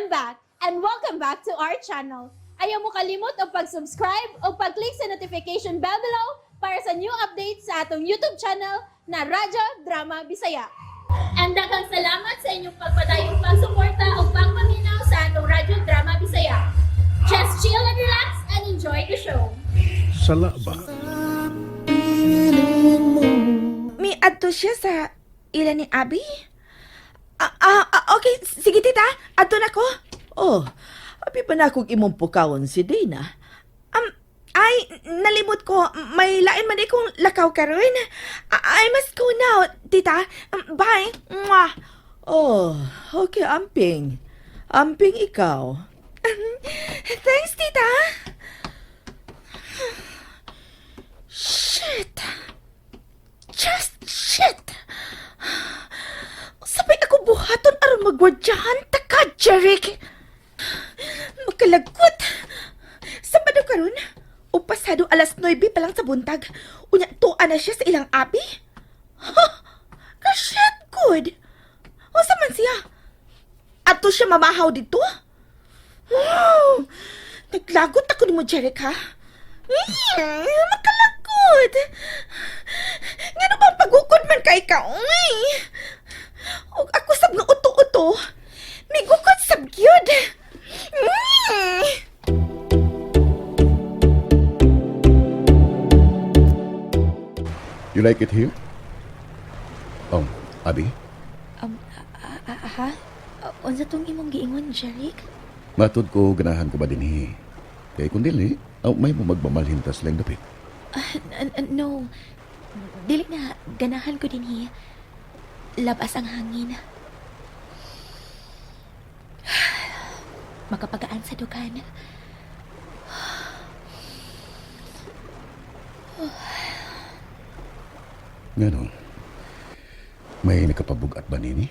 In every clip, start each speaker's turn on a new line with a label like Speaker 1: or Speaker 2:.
Speaker 1: I'm back and welcome back to our channel. Ayaw mo kalimot og pag-subscribe o pag-click sa notification bell below para sa new updates sa atong YouTube channel na Radyo Drama Bisaya. And daghang salamat sa inyong pagpadayong pagsuporta o pagpaminaw sa atong Radyo Drama Bisaya. Just chill and relax and enjoy the show.
Speaker 2: Sala ba?
Speaker 3: Mi adto siya sa ila ni Abby? Ah, okay, sige, tita. Adto na ko.
Speaker 4: Oh, abi pa na akong imong pukawon si Dana.
Speaker 3: Ay, nalimot ko. May lain man akong lakaw karon. I must go now, tita. Bye. Mwah.
Speaker 4: Oh, okay, amping. Amping ikaw.
Speaker 3: Thanks, tita. Shit. Just shit. Sabay ako buhaton aron magwardyahan ta ka, Jeric. Makalagot. Sabado karon, o pasado alas 9 pa lang sa buntag. Unya tuwa na siya sa ilang abi. Ha? Ka-shit gud. Unsa man siya? Adto siya mamahaw dito? Oh, naglagot ako nimo, Jeric, ha? Makalagot. Ngano bang pagukod man kay ka, uy? Og ako sab nga uto-uto. Migukod sab gyud.
Speaker 2: You like it here? Oh, Abby?
Speaker 3: Ha? Unsa tong imong giingon, Jeric?
Speaker 2: Matud ko ganahan ka ba dinhi? Kay kung dili, aw, may mo magmamalhin tas lang dapit.
Speaker 3: No. Dili na ganahan ko dinhi. Labas ang hangin. Makapagaan sa dughan.
Speaker 2: Ngano? May nakapabugat ba nini?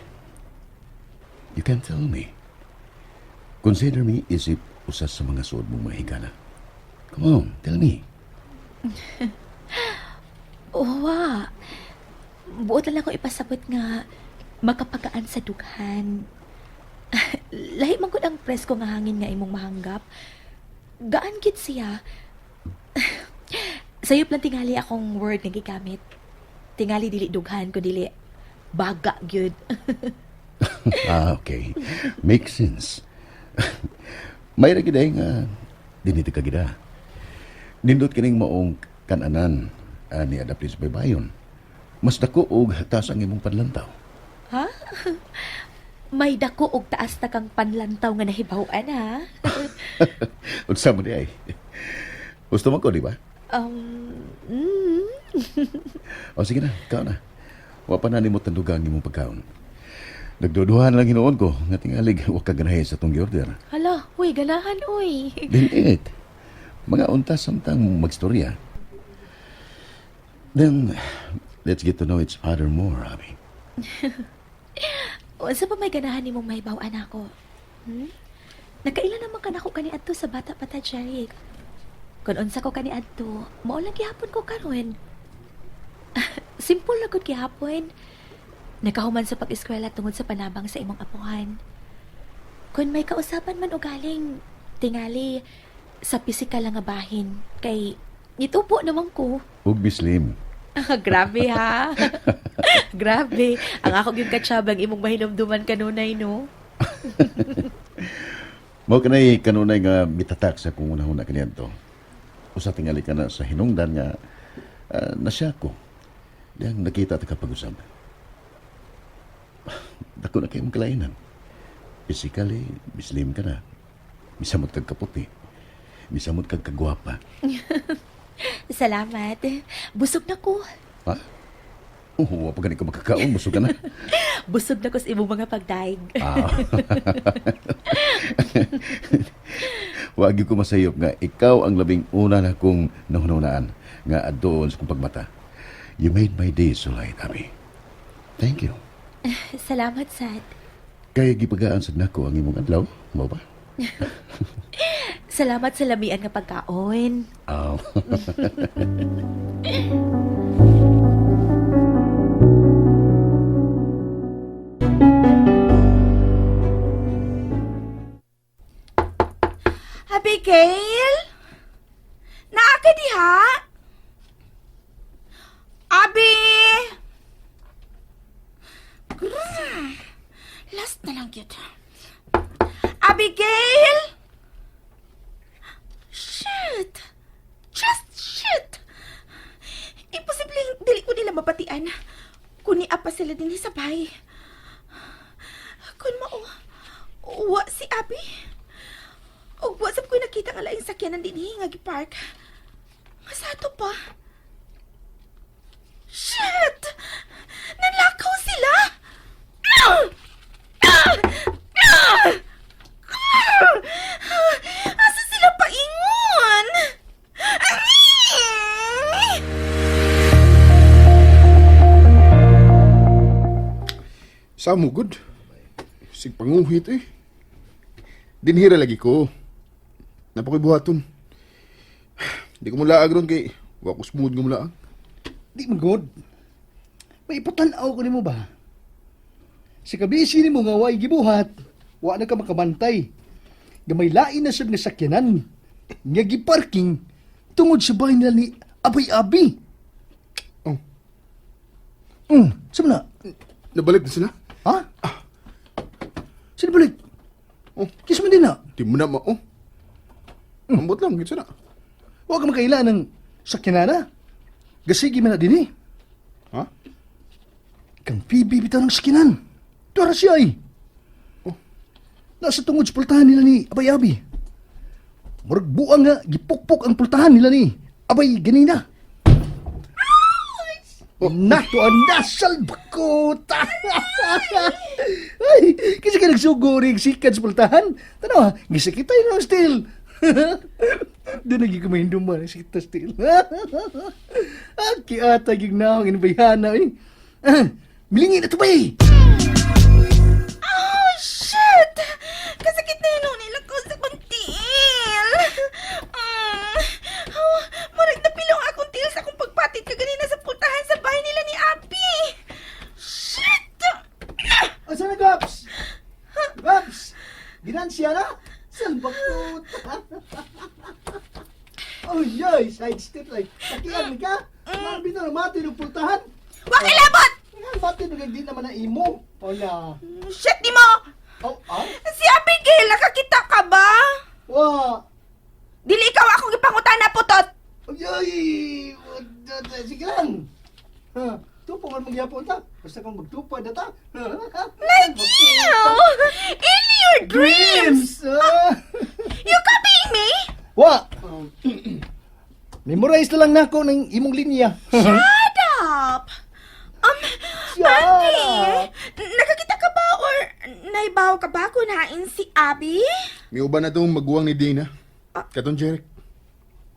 Speaker 2: You can tell me. Consider me isip usa sa mga suod mong mga higala. Come on, tell me.
Speaker 3: Wa. Buot lang ako ipasabot nga makapagaan sa dughan. Lahi man gud ang presko nga hangin nga imong mahanggap. Gaan gid siya. Sayop lang tingali akong word nga gigamit. Tingali dili dughan kun dili baga gyud.
Speaker 2: Ah, okay. Makes sense. May ra gid ay nga dinhi ka gida. Nindot kining maong kananan ani adapti sa baybayon. Mas dako og taas ang imong panlantaw.
Speaker 3: Ha? May dako og taas na kang panlantaw nga nahibaw-an, ha?
Speaker 2: Unsa man di ay? Gusto man ko, di ba?
Speaker 3: Mm.
Speaker 2: O sige na, ikaw na. Wa pa na nimo tandugang imong pagkaon. Nagduduhan lang hinuon ko nga tingalig wa ka ganahe sa tong giorder.
Speaker 3: Hala, uy, ganahan, uy.
Speaker 2: Then eat. Mga unta samtang magstorya. Then, let's get to know each other more, Abby.
Speaker 3: Unsa pa may ganahan nimong mahibaw-an ako? Hmm? Nakaila naman ka nako kaniadto sa bata pa ta, Jeric. Kung unsa ko kaniadto, mao lang gihapon ko karon. Simple na gud gihapon. Nakahuman sa pag-eskwela tungod sa panabang sa imong apuhan. Kung may kausapan man o galing, tingali sa pisikal nga bahin kay nitubo naman ko.
Speaker 2: Ug Muslim.
Speaker 3: Grabe ha. Grabe. Ang ako gyud katsabang imong mahinumduman kanunay, no?
Speaker 2: Mao kanay kanunay nga mitatak sa kung unahuna kaniadto. Usa tingali ka na sa hinungdan nga nasya ko. Diyang nakita ta kapag-usab. Dako na kayong kalainan. Physically, Muslim ka na. Misamot kag kaputi. Misamot kag kagwapa.
Speaker 3: Salamat. Busog na ko.
Speaker 2: Ha? Oh, wa pa gani ka makakaon, busog ka na.
Speaker 3: Busog na ko sa imong mga pagdaig.
Speaker 2: Ah. Wa gyud ko masayop nga ikaw ang labing una na kong nahunahunaan nga adtoon sa kong pagmata. You made my day so light, Abby. Thank you.
Speaker 3: Salamat, Sad.
Speaker 2: Kaya gipagaan sad nako ang imong adlaw, mao ba?
Speaker 3: Salamat sa lamian nga pagkaon.
Speaker 2: Ah.
Speaker 5: Abigail? Naa ka diha? Abi! Grr. Last na lang yun. Abigail! Shit! Just shit! Imposibleng dili ko nila mabatian. Kuni pa sila din sa bahay. Kun mao, wa si Abi. Og wa sab ko nakita nga laing sakyanan dinhi nga gipark. Nga sa ato pa. Shit! Nanlakaw sila! Ah! Ah! Ah! Ah! Asa sila paingon? Ay!
Speaker 6: Sa mo, good. Sig panguhit eh. Dinhira lagi ko. Napakoy buhaton. Di ko mulaag ron kay wa ko smooth nga mulaag.
Speaker 7: Di man god. May ipatanaw ko nimo ba? Sa kabisi nimo nga way gibuhat, wa na ka makabantay. Gamay lain na sad nga sakyanan nga giparking tungod sa bahay nila ni Abay Abi.
Speaker 6: Oh.
Speaker 7: Sa na?
Speaker 6: Nabalik na sila.
Speaker 7: Ha? Sino balik?
Speaker 6: Oh.
Speaker 7: Kis man din na.
Speaker 6: Di mo na ma oh. Ambot lang gid na.
Speaker 7: Wa ka makaila ng sakyanan. Gasigi man na din eh.
Speaker 6: Ha?
Speaker 7: Kang PB bitaw ng sakinan. Tuwara siya ay.
Speaker 6: Oh.
Speaker 7: Nasa tungod sa pultahan nila ni Abay Abi. Murag buang nga, gipukpok ang pultahan nila ni Abay ganina. Oh. Nato ang nasal bakota. Ay, kasi ka nagsugurig sikat sa pultahan. Tanaw, gisakitay na still. Doon naging kumahindong ba, sakita still. Aki ata gig na akong inabayhana eh. Ah, milingin na to ba eh?
Speaker 5: Oh, shit! Kasakit na yun nila ko sa kong tiil. Oh, murag napilong akong tiil sa akong pagpatit kaganina sa pultahan sa bahay nila ni Abi. Shit!
Speaker 7: Asa na, Gaps? Gaps! Ginansya na? Salbakot! Oh, yoy! Side step like. Takian ka? Grabe na, mati ng pultahan.
Speaker 5: Wa kilabot!
Speaker 7: Mati ng di naman na imo. Wala.
Speaker 5: Shit di mo!
Speaker 7: Oh, ah?
Speaker 5: Si Abigail, nakakita ka ba?
Speaker 7: Wa!
Speaker 5: Dili ikaw akong ipangutana, putot!
Speaker 7: Ay! Sige lang. Ha? Tupo man magyapon ta. Basta kung magtupad na ta.
Speaker 5: Like you! In your dreams!
Speaker 7: Ah.
Speaker 5: You copying me?
Speaker 7: Wa! Memorize na lang nako ng imong linya.
Speaker 5: Shut up!
Speaker 7: Shut
Speaker 5: Andy,
Speaker 7: up.
Speaker 5: nakakita ka ba or naibaw ka ba kung hain si Abby?
Speaker 6: May uban na tong maguwang ni Dana. Katong Jeric.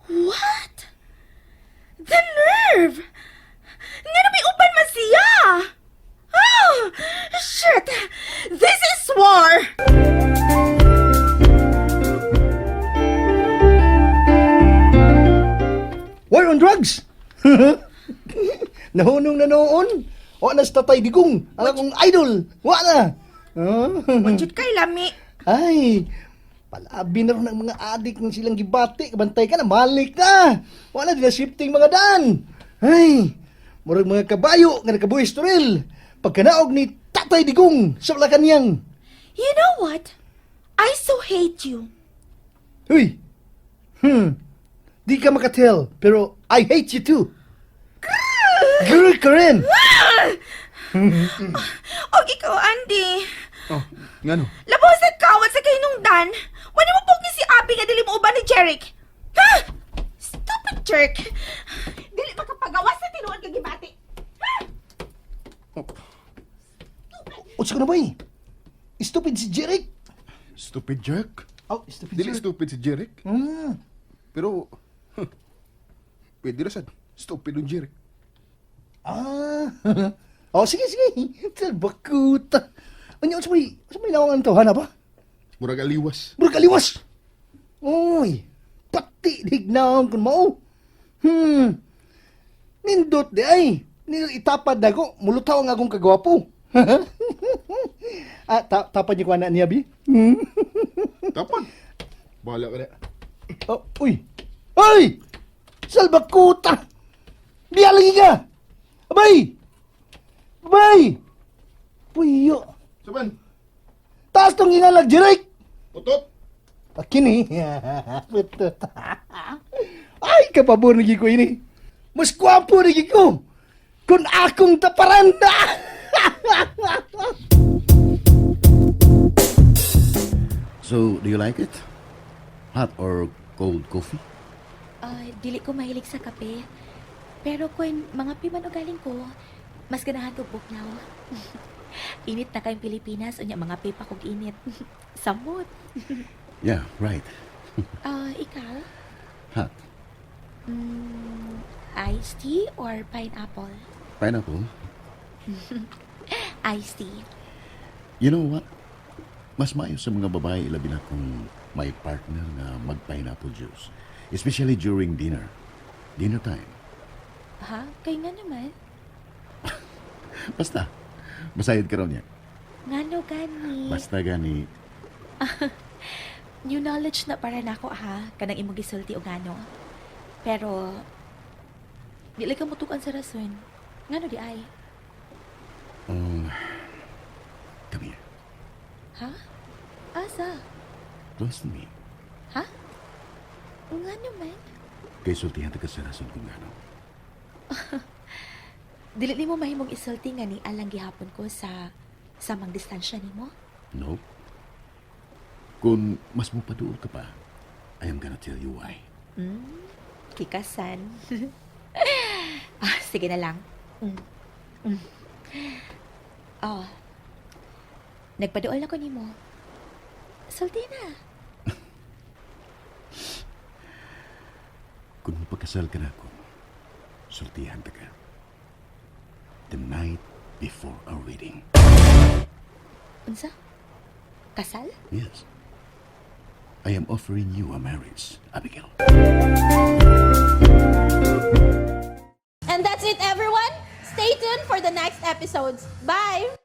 Speaker 5: What? The nerve! Nga na may uban man siya! Oh, shit! This is war!
Speaker 7: War on drugs! Nahunong na noon. Wa na sa Tatay Digong, ang akong idol. Wa na. Ah.
Speaker 5: Wajud kay lami.
Speaker 7: Ay, palabi na ron ang mga adik ng silang gibati. Bantay ka na, malik na. Wa na, di na shifting mga daan. Ay, murag mga kabayo nga nakabuhis toril. Pagkanaog ni Tatay Digong sa Malacanang.
Speaker 5: You know what? I so hate you.
Speaker 7: Uy! Di ka makatel, pero I hate you too. Grr ka rin!
Speaker 5: Og ikaw, Andy.
Speaker 6: Oh, ngano?
Speaker 5: Labaw sa kawat sa kahinungdan. Wala mo pong si Abby nga dili mo uban ni Jeric. Ha? Stupid jerk. Dili makapagawas sa tinuod kag gibati. Ha?
Speaker 7: Utsa ko na ba eh? Stupid si Jeric.
Speaker 6: Stupid Jack.
Speaker 7: Oh, stupid
Speaker 6: Dili
Speaker 7: Jeric.
Speaker 6: stupid si Jeric. Pero huh, pwede ra sad. Stupid ang Jeric.
Speaker 7: Ah. Oh, sige, sige. Bakuta. Ano, unsa may nawangan to, hana ba?
Speaker 6: Murag aliwas.
Speaker 7: Murag aliwas. Uy, pati dignaon kun mao. Nindot di ay. Nindot itapad na ko. Mulutaw ang akong kagwapo. Ah, tapad niyo ko na niya, bi?
Speaker 6: Tapad. Bahala ka na.
Speaker 7: Oh, uy! Ay! Salbakuta! Biya lagi ka! Abay! Abay! Puyo!
Speaker 6: Saban,
Speaker 7: Taas tong gingalag, Jeric!
Speaker 6: putot.
Speaker 7: Akin eh. Putot. Ay, kapabor lagi ko ini. Mas kwapo lagi ko. Kung akong taparan.
Speaker 2: So, do you like it? Hot or cold coffee?
Speaker 3: Ah, dili ko mahilig sa kape. Pero kung mga piman o galing ko, mas ganahan ko bugnaw. Init na kayong Pilipinas, unya mga pipa kog init. Samot.
Speaker 2: Yeah, right.
Speaker 3: Ah, ikaw?
Speaker 2: Hot.
Speaker 3: Iced tea or pineapple?
Speaker 2: Pineapple.
Speaker 3: Iced tea.
Speaker 2: You know what? Mas maayo sa mga babae ilabi na kung may partner na mag-pineapple juice. Especially during dinner. Dinner time.
Speaker 3: Ha? Kay nga naman.
Speaker 2: Basta. Masayad ka raw niya.
Speaker 3: Ngano gani?
Speaker 2: Basta gani.
Speaker 3: New knowledge na para nako ha, kanang imong gisulti og ngano. Pero dili ka mutukan sa rason. Ngano di ay?
Speaker 2: Come here.
Speaker 3: Ha? Asa?
Speaker 2: Close to me.
Speaker 3: Ha? Ngano man?
Speaker 2: Kay sultihan ta ka sa rason kung gano.
Speaker 3: Dili nimo mahimong isulti nga ni alang gihapon ko sa samang distansya nimo.
Speaker 2: No. Kung mas mupaduol ka pa, I am gonna tell you why.
Speaker 3: Kikasan. Ah, sige na lang. Oh. Nagpaduol ako nimo. Sulti na.
Speaker 2: Kung mapagkasal ka na ako, sultihan ta ka. The night before our wedding.
Speaker 3: Unsa? Kasal?
Speaker 2: Yes. I am offering you a marriage, Abigail.
Speaker 1: And that's it, everyone. Stay tuned for the next episodes. Bye!